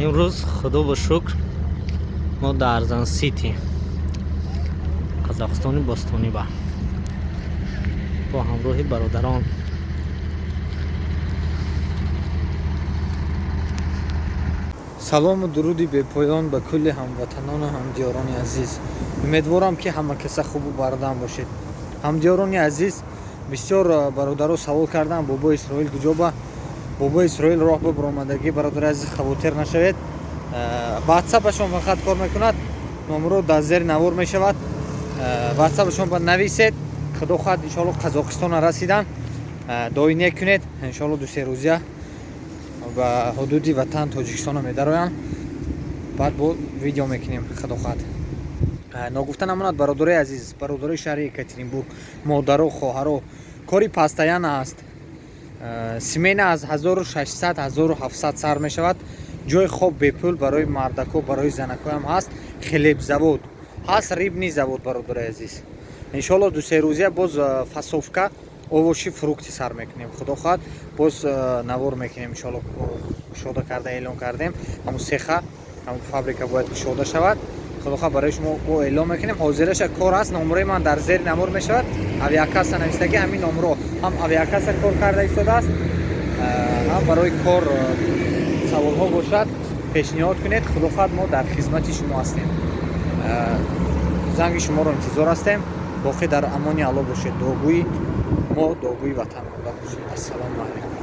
Имрӯз, худо ба шукр, мо дар Арзан Сити, Қазоқистони бостонӣ, ба бо ҳамроҳи бародарон. Салому дуруди бепоён ба кулли ҳамватанону ҳамдиёрони азиз. Умедворам, ки ҳама каса хубу бардам бошед. Ҳамдиёрони азиз, бисёр бародаро савол карданд: бобои Исроил куҷоба? Бобои Исроил роҳ ба баромадагӣ. Бародари азиз, хавотир нашавед. Ватсапашон фақат кор мекунад, номро дар зери навор мешавад. Ватсапашон ба нависед. Худо хоҳад, иншоалло, Қазоқистона расидан. Доине кунед, иншоалло, 2-се рӯзия ба ҳудуди ватан Тоҷикистона медароянд, баъд бо видео мекунем, худо хоҳад. Ногуфта намонад, бародарои азиз, бародарои шаҳри Екатеринбург, модаро, хоҳаро, кори постоянно аст. Смена аз 1600, 1700 сар мешавад. Ҷои хоб бепул барои мардако, барои занакоям ҳаст. Хлебзавод ҳаст, рыбный завод. Бародарои азиз, иншоалло, 2-се рӯзия боз фасовка овощи, фрукты сар мекунем. Худо хоҳад, боз навор мекунем, иншоалло. Кушода карда эълон кардем ҳамун цеха, ҳамун фабрика бояд кушода шавад. Худо хоҳад, барои шумо бо эълон мекунем. Ҳозираша кор аст. Номрои ман дар зери навор мешавад, авиакасса навистагӣ. Ҳамин номро ҳам авиакасса кор карда истодааст, ҳам барои кор саволҳо бошад, пешниҳод кунед. Худо хоҳад, мо дар хизмати шумо ҳастем, занги шуморо интизор ҳастем. Боқӣ дар амони Алло бошед. Дуогӯи мо, дуогӯи ватан бошед. Ассалому алайкум.